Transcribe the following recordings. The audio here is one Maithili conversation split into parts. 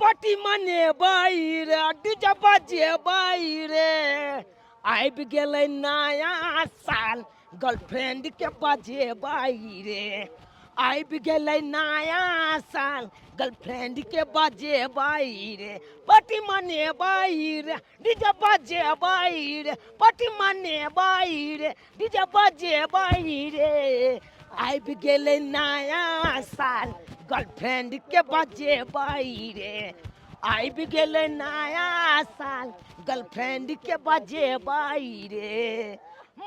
पार्टी मनेबै रे, डीजे बजेबै रे। आबि गेलै नया साल, गर्लफ्रेंड के बजेबै रे। आबि गेलै नया साल, गर्लफ्रेंड के बजेबै रे। पार्टी मनेबै रे, डीजे बजेबै रे। पार्टी मनेबै रे, डीजे बजेबै रे। आबि गेलै नया साल, गर्लफ्रेंड के बजेबै रे। आबि गेलै नया साल, गर्लफ्रेंड के बजेबै रे।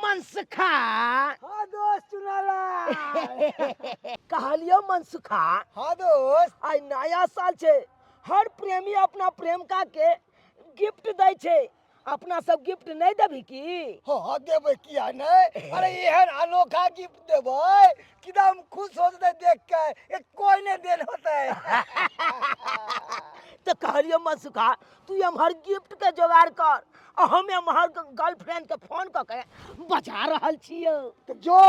मनसुखा। हाँ दोस्त चुनाला। कहलियो मनसुखा। हाँ दोस्त। आइ नया साल छै, हर प्रेमी अपना प्रेमिका के गिफ्ट दै छै। अपना सब गिफ्ट नहीं देबी की? हाँ देबै, किया नहीं। अरे एहन अनोखा गिफ्ट देबै कि एकदम खुश हो जेतै देख के, एक कोई नहीं देल होतै। तो कहलियो मनसुखा, तू एम्हर गिफ्ट के जोगाड़ कर आ हम एम्हर गर्लफ्रेंड के फोन कऽ के बजा रहल छियौ। तो जो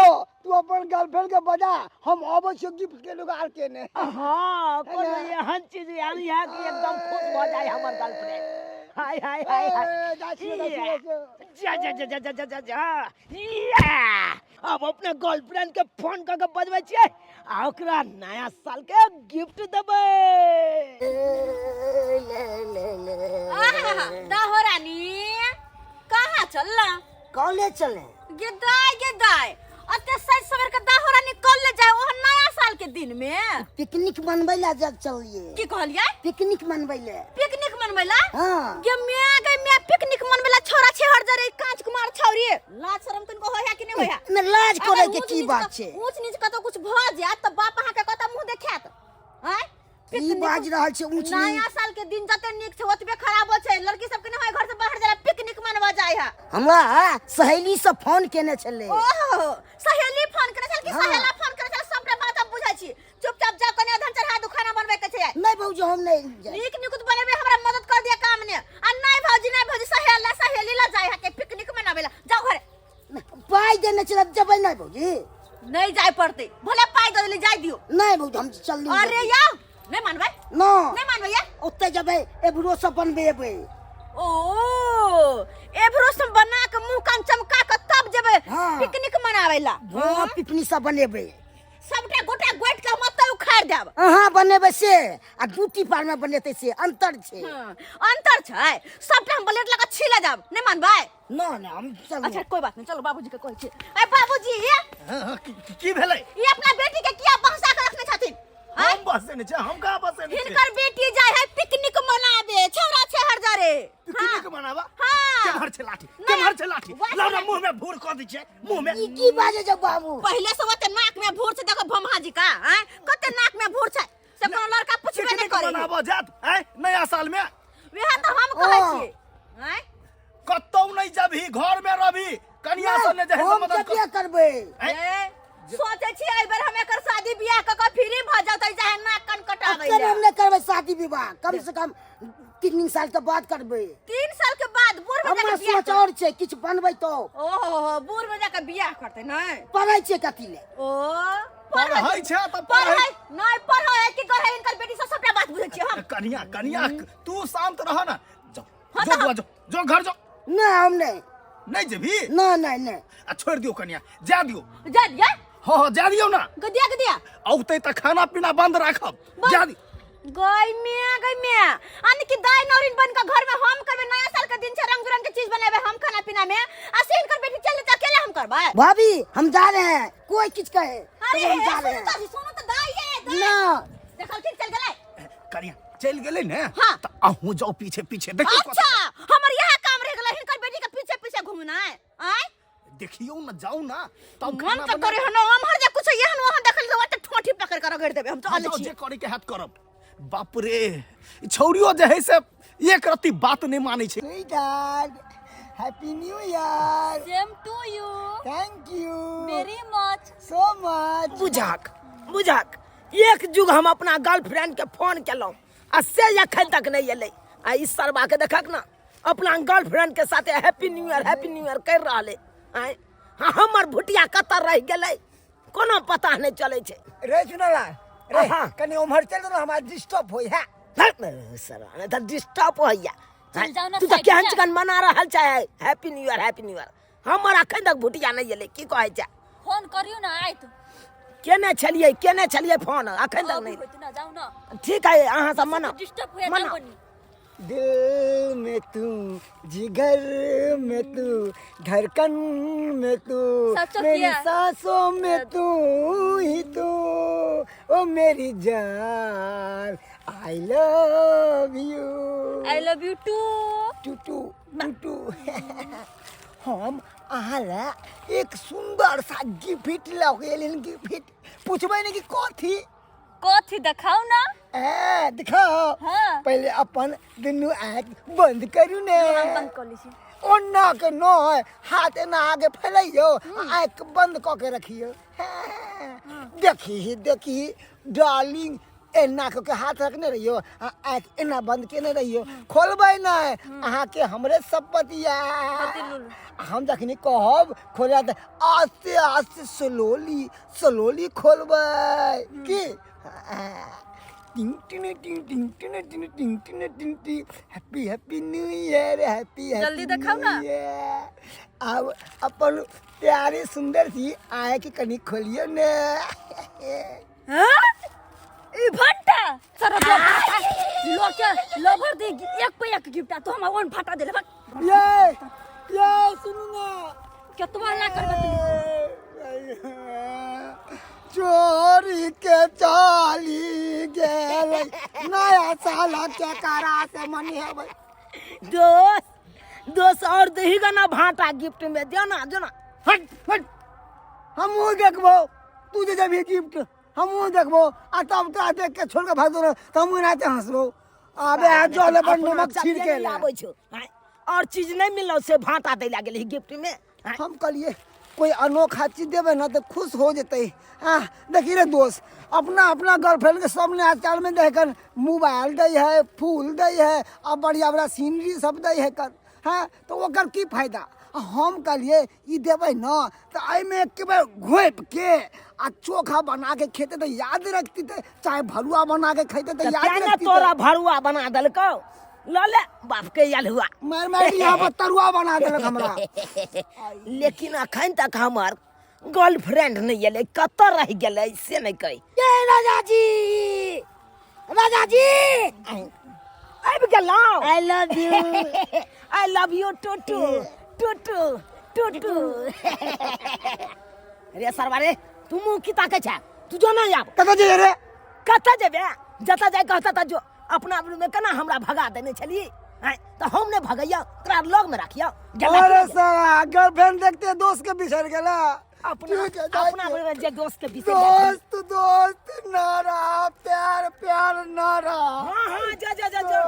तू अपन गर्लफ्रेंड के बजा, हम अबै छियौ गिफ्ट के जोगाड़ केने। हाँ, है कोनो ना? एहन चीज यानी है कि एकदम खुश भऽ जाए हमर गर्लफ्रेंड। हाय हाय हाय हाय। ए, जाइ छियौ, जाइ छियौ, जाइ छियौ। जा जा जा जा जा जा जा जा। या! अब अपने गर्लफ्रेंड के फोन कऽ के बजबै छियै आ ओकरा नया साल के गिफ्ट देबै। आहा, दाहो रानी, कहाँ चलला? कॉलेज चले। गे दाय, गे दाय, अते सज सवेर के दाहो रानी कॉलेज जाए ओह नया साल के दिन में? पिकनिक मनबै ला जब चलिए। की कहलिए? पिकनिक मनबै ले। पिकनिक मनबै ला? हाँ। गे मिया, गे मिया, पिकनिक मनबै ला छोरा छेहर जरे कांच कुमार छौरी, लाज शरम तनको होया कि नहीं होया? में लाज अगर करे के ऊंच की नीच बात छै? ऊंच नीच कतौ कुछ भ जायत त बाप अहाँ के कतौ मुंह देखायत? आँय? की पिकनिक बाज रहल छै ऊंच नीच? नया साल के दिन जते नीक छै ओतबे खराबो छै। लड़की सब के नहीं होय घर से बाहर जाला पिकनिक मनवा जाय है। हमरा सहेली सब फोन केने छलै। ओहो, सहेली फोन केने छल कि? हाँ। सहेला फोन केने छल, सबटा बात हम बुझै छी। चुपचाप जा, कने अधन चढ़ा दू, खाना बनबै के छै। नहीं भौजी, हम नहीं जाय। नीक निकुत बनेबे, हमरा मदद कर दिया काम ने। आ नहीं भौजी, नहीं भौजी, सहेला सहेली ला जाय है के पिकनिक मनावे ला। जाओ घरे। पाई देने छलै, जेबै नहीं भौजी। नहीं जाय पड़ते, भले पाई दे देली, जाय दियो। नहीं भौजी, हम चलली। अरे या नहीं मानबै? न। नहीं मानबै या? ओते जेबै, एबरो सब बनबे एबै। ओ एबरो सब बना के मुंह कान चमका के तब जेबै। हाँ। पिकनिक मनावे ला। हाँ, पिकनिक सब बनेबै। सबटा गोटा गोट के हम ओतऽ उखाड़ देब। अहाँ बनेबै से आ ड्यूटी पार में बनेतै से अंतर छै। हाँ, अंतर छै। सबटा हम ब्लेड लगा छीला जाब। नहीं मानबै? न न, हम चलू। अच्छा कोई बात नहीं, चलो बाबूजी के कहै छी। ए बाबूजी। हाँ, हाँ, की भेलै? ई अपना बेटी के किया बहसा के रखने छथिन? हम बसेने छै? हम कहाँ बसेने छियै? हिनकर बेटी जाय है पिकनिक मनाबे, छौरा छै हर जरे। पिकनिक मनाबा? हाँ। केम्हर छै लाठी? नहि। केम्हर छै लाठी? वाह, लाउ ना, लाठी। मुंह में भूर कऽ दै छियै मुंह में। ई की बाजै छौ बाबू? पहिले से ओते नाक में भूर छै, देखो भमहा जी का, आँय? कते नाक में भूर छै से कोनो लड़का पुछबे नहि पिकनिक करै है। मनाबऽ जात आँय नया साल में? वएह तऽ हम कहै ओ। छियै, आँय? कतौ नहि जबही, घर में रहबी। कनिया सब ने जे है से हम मदद कर। जबे करबै। आँय? ए, सोचै छी एहि बेर हम एकर शादी बियाह कऽ कऽ फ्री भऽ जाउ तऽ चाहे नाक कान कटाबै अक्सर लए। हम नहि करबै शादी विवाह, कम से कम 3 साल के बाद करबै। 3 साल के बाद बूढ़ में हमर जाके बियाह सोच और छै, किछु बनबै तो। ओहो, बूढ़ में जाके बियाह करतै नहि? पढ़ै छियै कथी ले? ओ पढ़ै छै तऽ पढ़ै पढ़ै। नहि पढ़ै है कि करे, हिनकर बेटी सब सबटा बात बुझै छियै हम। कनिया, कनिया, तू शांत रह ना। जाओ, हाँ, जो तऽ बुआ, जो जो घर जो। नहि, हम नहि। नहि जेबही? नहि नहि नहि। आ छोड़ि दियौ कनिया, जा दियौ। जा दिया? हाँ हाँ, जा दियौ ना। गदिया गदिया। औतै तऽ खाना पीना बंद राखब, जा दियौ। गई मिया, गई मिया, यानी कि दाई नौरिन बन के घर में हम करबे। नया साल के दिन छै, रंग बिरंग के चीज बनेबे हम खाना पीना में, आ से हिनकर बेटी चल जेतै, अकेले हम करबै? भाभी, हम जा रहे हैं, कोई किछु कहे अरे तो हम जा सुनू रहे हैं। तऽ, सुनू तऽ, दाई ये दाई। ना। देखलखिन, चल गेलै। कनिया चलि गेलै ने? हाँ। तऽ अहूँ जाउ पीछे पीछे, देखियौ कतऽ। अच्छा, हमर यह काम रह गेलै, हिनकर बेटी के पीछे पीछे घूमना है? आय देखियौ न, जाउ ना तब मन खाना तऽ बना। करे हन हमर जे कुछ एहन ओहन देखल तऽ ओते ठोठी पकड़ के रगड़ देबै हम तो। जाउ, छी जे करे के हैत करब। बाप रे, ई छौड़ियो जे है से एक रत्ती बात नहि मानै छै। Sweetheart, happy new year. Same to you. Thank you very much. So much. बुझक बुझक, एक जुग हम अपना गर्लफ्रेंड के फोन केलहुँ आ से एखन तक नहि एलै। आ ई सरबा के देखक ना, अपना गर्लफ्रेंड के साथे happy new year, happy new year कर रहल है। आँय, हाँ, हमर भुटिया कतऽ रहि गेलै कोनो पता नहि चलै छै। रे चुनाला रे। हाँ। कनी उम्हर चल ना, हमार डिस्टर्ब होई है। सर तऽ डिस्टर्ब होइया। चल जाओ ना तू तऽ साइड केहन जा। चिकन मना रहल छै, happy new year, happy new year. हमर अखन तक भुटिया नहि एलै, की कहै छै? फोन करियौ ना, आयत। केने छलियै, केने छलियै फोन, अखन तक अभी नहि। होइत ना, जाउ ना। ठीक है, अहाँ सब मनाउ। डिस्टर्ब होया। मनाउ। जाउ बनी। दिल में तू, जिगर में तू, धड़कन में तू, सचो मेरी किया? सांसों में तू ही तू, ओ मेरी जान, I love you. I love you too. Too too too too. हम अहाँ ला एक सुंदर सा गिफ्ट लऽ के एलियन। गिफ्ट पूछबै ने कि कथी? कथी? देखाउ ना। ए दिखाओ। हाँ। पहिले अपन दुनू आँख बंद करू ने। हम बंद कऽ लै छी। ओना के नय, हाथ एना आगे फैलैयौ आ आँख बंद कऽ के रखियौ। देखी देखी डार्लिंग, एना कऽ के हाथ रखने रहियौ आ आँखि एना बंद केने रहियौ, खोलबै नहि। अहाँके हमरे शपथ या। हम जखनी कहब खोलऽ तऽ आस्ते आस्ते, स्लोली स्लोली खोलबै। की टिंग टिंग टिंग टिंग टिंग टिंग टिंग टिंग टिंग टिंग, happy happy new year, happy. जल्दी देखाउ ना। आब अपन प्यारी सुंदर सी आँखि कनि खोलियौ ने। हाँ? ई भंटा सर लोके लभर दे एक पे एक गिफ्ट, तो हम ओन फाटा देले बक। ये सुनू ना। केतबा हल्ला करबे तू? चोरी के चाली गेल, नया साल के करा से मनेबै? दोस्त दोस्त, और दही ना भाटा गिफ्ट में, दे ना, दे ना। हट हट, हमहूँ देखबो। तू जे देबही गिफ्ट, हमहूँ देखबो आ तब तोरा देख के छोड़ के भागो न तऽ हमहूँ एनाहिते हंसबो। आबे आ जल अपन अपना नमक छीर के जतिये ले। आबै छौ आँय? और चीज नहीं मिललो से भाटा दै ला गेली गिफ्ट में आँय? हम कहलिए कोई अनोखा चीज देबै ना तऽ खुश हो जेतै। आ देखी रे दोस्त, अपना अपना गर्लफ्रेंड के सामने आजकल में देखन मोबाइल दै है, फूल दै है आ बढ़िया बढ़िया सीनरी सब दै है कर हाँ, तऽ ओकर की फायदा? आ हम कहलिए ई देबै न तऽ एहिमे एक बेर घोपि के आ चोखा बना के खेतै तऽ याद रखती, तऽ चाहे भरुआ बना के खेतै तऽ तऽ याद तें ने रखती। तोरा भरुआ बना देलकौ, लऽ ले बाप के अलहुआ। मारि मारि यहाँ पर तरुआ बना देलक हमरा। लेकिन अखन तक हमर गर्लफ्रेंड नहि एलै, कतऽ रहि गेलै से नहि कहि। ये राजा जी, राजा जी। आबि गेलहुँ। I love you. I love you too too too too too too. रे सरवा रे, तू मुँह की ताकै छै? तू जो ना आब। कतऽ जइए रे? कतऽ जेबे? जतऽ जाय कहतऽ तऽ जो। अपना में केना हमरा भगा देने छली आँय? तऽ हम नहि भगैया, तोरा लग में राखियौ। अरे साला, गर्लफ्रेंड देखते दोस्त के बिसर गेला। अपना ठीक है, जाइ अपना छियै। में जे दोस्त के बिसरि जाइ छै। दोस्त दोस्त ना रहा, प्यार प्यार ना रहा। हाँ हाँ, जा जा जा जा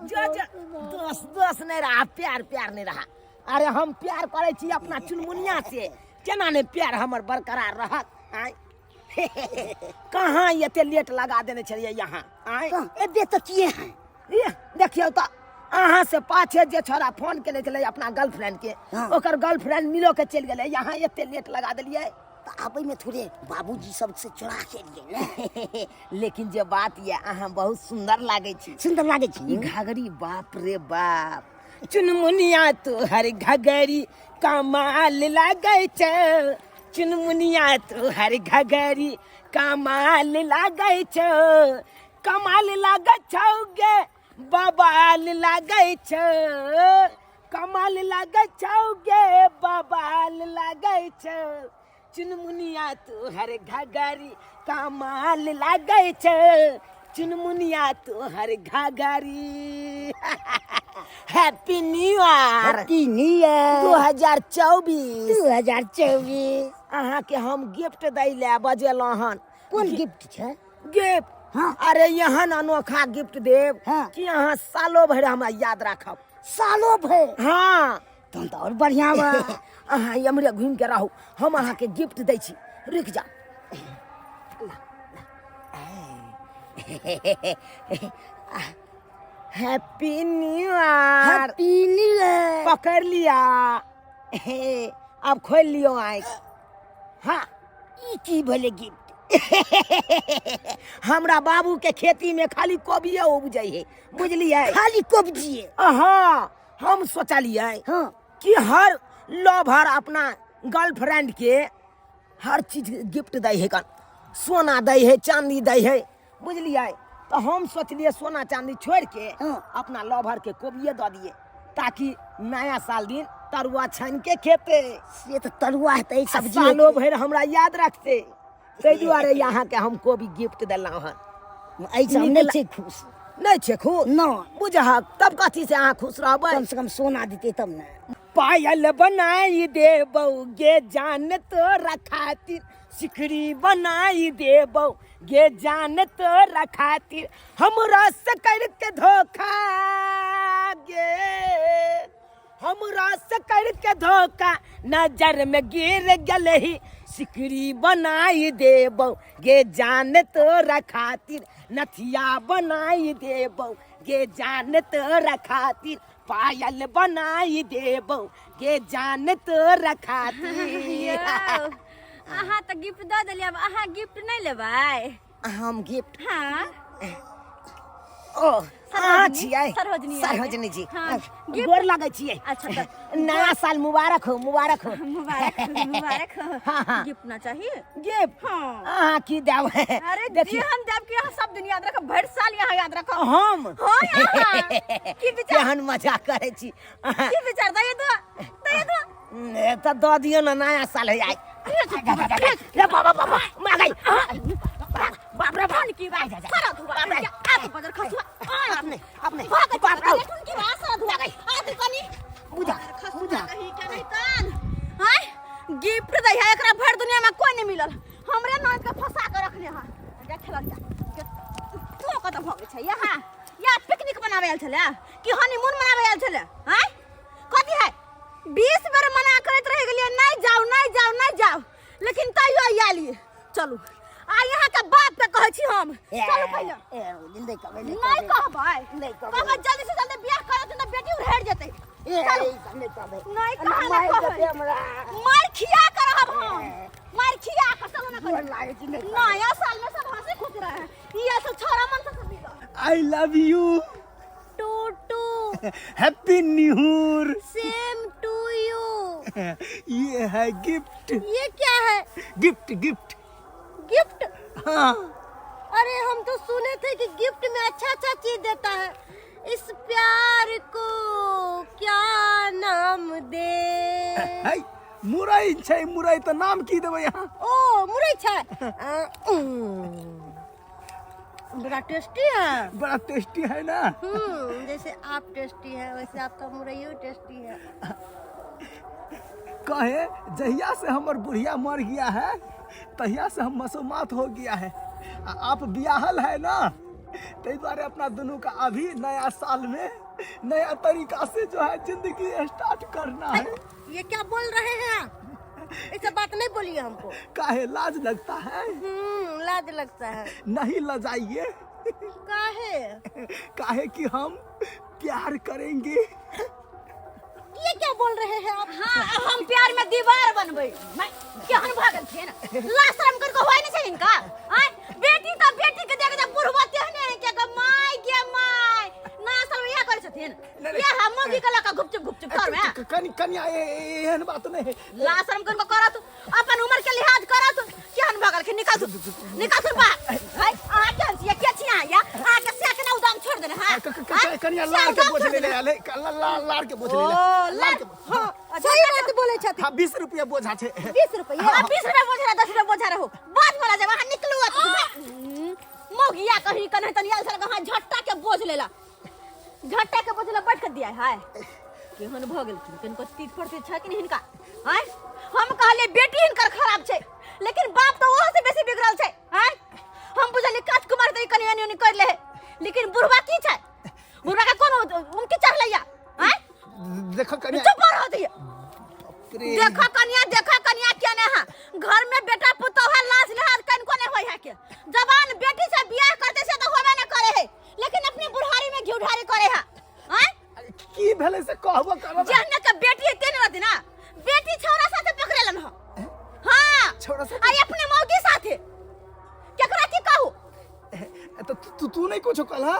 जा जा। दोस्त दोस्त नहीं रहा, प्यार प्यार नहीं रहा। अरे हम प्यार करै छी अपना चुनमुनिया से, केना नहि प्यार हमर बरकरार रहत? आँय, कहाँ एते लेट लगा देने छलियै यहाँ आँय? एबे तऽ किए हैं? ये देखियौ तऽ, अहाँ से पाछे जे छोरा फोन केने छलै अपना गर्लफ्रेंड के, हाँ। ओकर गर्लफ्रेंड मिलो के चलि गेलै, यहाँ एते लेट लगा देलियै। तऽ आबै में थोड़े बाबूजी सबसे चोरा के एलियै ने। लेकिन जे बात ये, अहाँ बहुत सुंदर लागै छी। सुन्दर लागै छी। ई घाघरी, बाप रे बाप, चुनमुनिया तोहर घघरी कमाल लागै छै। चुनमुनिया तोहर घघरी कमाल लागै छौ, कमाल लागै छौ गे, बबाल लागै छौ। कमाल लागै छौ गे, बबाल लागै छौ। चुनमुनिया तोहर घघरी कमाल लागै छौ। चुनमुनिया तोहर घघरी, happy new year. Happy new year. 2024। 2024। अहाँके हम गिफ्ट दै लए बजेलहुँ हन। कोन गिफ्ट छै? गिफ्ट? हाँ। अरे एहन अनोखा गिफ्ट देब हाँ। कि अहाँ सालो भरि हमरा याद राखब। सालो भरि? हाँ। तहन तऽ आओर बढ़िआँ बा। अहाँ एम्हरे घुमि के रहू, हम अहाँके गिफ्ट दै छी, रुकि जाउ। Happy new year. Happy new year. पकड़ लिया, हे, अब खोल लियो आँखि। हाँ। ई की भेलै गिफ्ट? हमरा बाबू के खेती में खाली कोबिये उपजै है, बुझलियै? खाली कोबजिए। हाँ, हम सोचलियै कि हर लवर अपना गर्लफ्रेंड के हर चीज गिफ्ट दै है, कन सोना दै है, चांदी दै है, बुझलियै? तऽ हम सोचलियै सोना चांदी छोड़ि के अपना लवर के कोबिये दऽ दियै, ताकि नया साल दिन तरुआ छानि के खेतै। से तऽ तरुआ हेतै, आ सब्जी सालो हेतै। भरि हमरा याद रखतै, ताहि दुआरे अहाँके हम कोबी गिफ्ट देलहुँ हन। एहिसँ हम नीक नहि छी खुश। नहि छै खुश? नहि। बुझहक तब कथी से अहाँ खुश रहबै? कम से कम सोना देतै तब ने। पायल बनाई देबौ गे जान तोरा खातिर, सिकरी बनाई देबौ गे जान तोरा खातिर, हमरा से करके धोखा गे, हमरा से करके धोखा, नजर में गिर गेलही, सिकरी बनाई देबौ गे जान तोरा खातिर, नथिया बनाई देबौ गे जान तोरा खातिर, पायल बनाई देबौ गे जान तोरा खातिर। यौ, अहाँ तऽ गिफ्ट दऽ देलियै, आब अहाँ गिफ्ट नहि लेबै? हम गिफ्ट? हाँ। ओ, अहाँ छियै? सरोजनी। सरोजनी जी। हाँ, गिफ्ट- गोर लगै छियै। अच्छा, तऽ नया साल मुबारक हो, मुबारक हो। मुबारक हो, मुबारक हो। हाँ, हाँ। गिफ्ट ना चाहिए? गिफ्ट? हाँ। अहाँ की देब? अरे, देखिए। जे हम देब कि अहाँ सब दिन याद रखब, भरि साल यहाँ याद रखब। हम? हाँ, यहाँ की विचार? केहन मजा करै छी अहाँ। की विचार? दे दो, दे दो। ने, तऽ दऽ दियौ ने, नया साल है आइ। रे बाबा, बाबा मागै, बाप रे बाप। की बात सारा धुआ आ तो बजर खसुआ आ। अपने अपने भाग। बाप रे। की बात सारा धुआ आ तू कनी बुझा बुझा कहीं के नहीं तन हाय गिफ्ट दै है, एकरा भर दुनिया में कोई नहीं मिलल, हमरे ननद के फंसा के रखने है। जा खेलल जा, तू कत भगै छै यहाँ? या पिकनिक मनावे आयल छले कि हनीमून मनावे आयल छले? हाय, कथी है? 20 बेर मना करैत रहि गेलियै, नहीं जाओ, नहीं जाओ, नहीं जाओ, लेकिन तैयो आयलियै। चलू, आ यहाँ के बाप के कहै छी हम, चलू पहिले। नहीं कहबै। नहीं कहबै? नहि कहबै। कहबै, जल्दी से जल्दी बियाह करत त बेटी उड़ेड़ जेतै। ए, चलू। ई सब नहि कहबै। नहीं कहा मारि ना देतै कहबै। हमरा। मार खिया कर रहब हम, मार खिया कर। चलो ना। गोर करू लागै छी, नहि कहबै। नया साल में सब हंसी खुश रहे हैं, ये सब छोरा मन से सब मिलो। I love you. Too too. Happy new year. Same to you. ये है गिफ्ट। ये क्या है? Gift, gift. Gift? हाँ। अरे, हम तो सुने थे कि गिफ्ट में अच्छा अच्छा चीज देता है, इस प्यार को क्या नाम दे? है मुरई छै, मुरई तऽ नाम की देबै अहाँ? ओ, मुरई छै। बड़ा टेस्टी है। बड़ा टेस्टी है ना? जैसे आप टेस्टी है वैसे आपका मुरैयो टेस्टी है। कहे जहिया से हमर बुढ़िया मर गया है तहिया से हम मसोमात हो गया है, आ आप बियाहल है ना, ताहि दुआरे अपना दोनों का अभी नया साल में नया तरीका से जो है जिंदगी स्टार्ट करना है। ये क्या बोल रहे हैं आप? ऐसा बात नहीं बोलिए हमको। काहे लाज लगता है? लाज लगता है। नहीं लजाइए। काहे? काहे कि हम प्यार करेंगे। ये क्या बोल रहे हैं आप? हाँ, अब हम प्यार में दीवार बनबै। केहन भागल छियै ने, लाज शरम कर के होय नै छै हिनका? आय, बेटी त बेटी के देख जे बुढ़वा तेहने है के my गे my, ना शरम इहे करै छथिन। नहीं, नहीं। ये हम मौगी के लका गुपचुप गुपचुप कर में। कनि कनिया, एहन बात नहीं है। लाज शरम कर के करत, अपन उम्र के लिहाज करत। केहन भगल के, निकाल, निकाल बाहर। हाय, अहाँ केहन छियै? के छियै अहाँ? या अहाँ के से के ना उदाम छोड़ देने? हां, कनिया, लार के बोझ ले ले, लार के बोझ ले ले। ओ लार, हां, सही बात बोलै छथिन। हाँ, 20 रुपया बोझा छै। 20 रुपया? 20 रुपया बोझा रहा, 10 रुपया बोझा रहो, बाद वाला जब अहाँ निकलू। मौगिया कहीं कहीं तनी आयल छल, कहाँ झट्टा के बोझ लेला, झट्टा के बोझ लेला, बैठ के दिया है। केहन भऽ गेलखिन, कनिको तीत फरती छै कि नहि हिनका? आँय, हम कहलियै बेटी हिनकर खराब छै, लेकिन बाप तऽ ओहो से बेसी बिगड़ल छै। आँय, हम बुझलियै काज कुमार तऽ ई कनि एनी ओनी कर ले है, लेकिन बुढ़वा की छै? बुढ़वा के कोन उनके चढ़लैया? आँय। देखो कनिया। चुप रहो दिया। देखो कनिया, देखो कनिया, क्या ने हा घर में बेटा पुतोह है, लाज लिहाज कनको ने होय है के जवान बेटी से बियाह करते से तो होबे न करे है, लेकिन अपने बुढ़ारी में घी उठारी करे है। आँय, की भेलै से कहबो करब। जहने के बेटी है तेने रहती ना, बेटी छौरा साथे पकड़ेलन हो। हाँ। छौरा साथे? अरे, अपने मौगी साथे। तू तू नहीं कुछो कहला।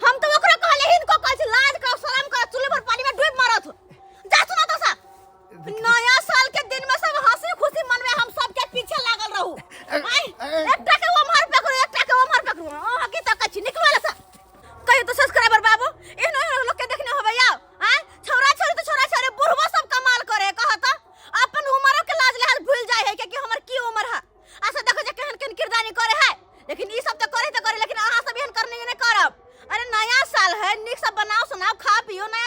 हम तो ओकरो कहले हिनको कहै छी लाज करो शरम करो चुल्ही पर पानी में डूब मरत जा सुना तो सा। नया साल के दिन में सब हंसी खुशी मनवे, हम सब के पीछे लागल रहू। आय, एकटा के ओमहर पकड़ू, एकटा के ओमहर पकड़ू। अहाँ की तकै छी? निकलो एला सा। कहियो तो सब्सक्राइबर बाबू, एहनो एहनो लोग के देखने होबै आउ। आय, छौरा छौरी तो छौरा छौरी, बुढ़बो सब कमाल करे। कहत अपन उमरो के लाज लिहाज भूल जाय है कि हमर की उमर है। अच्छा देखो जे केहन केहन किरदानी करे है। लेकिन ई सब तो करे तो करे, लेकिन अहाँ सब एहन करने नहीं करब। अरे नया साल है, नीक से बनाओ सुनाओ, खा पियो नया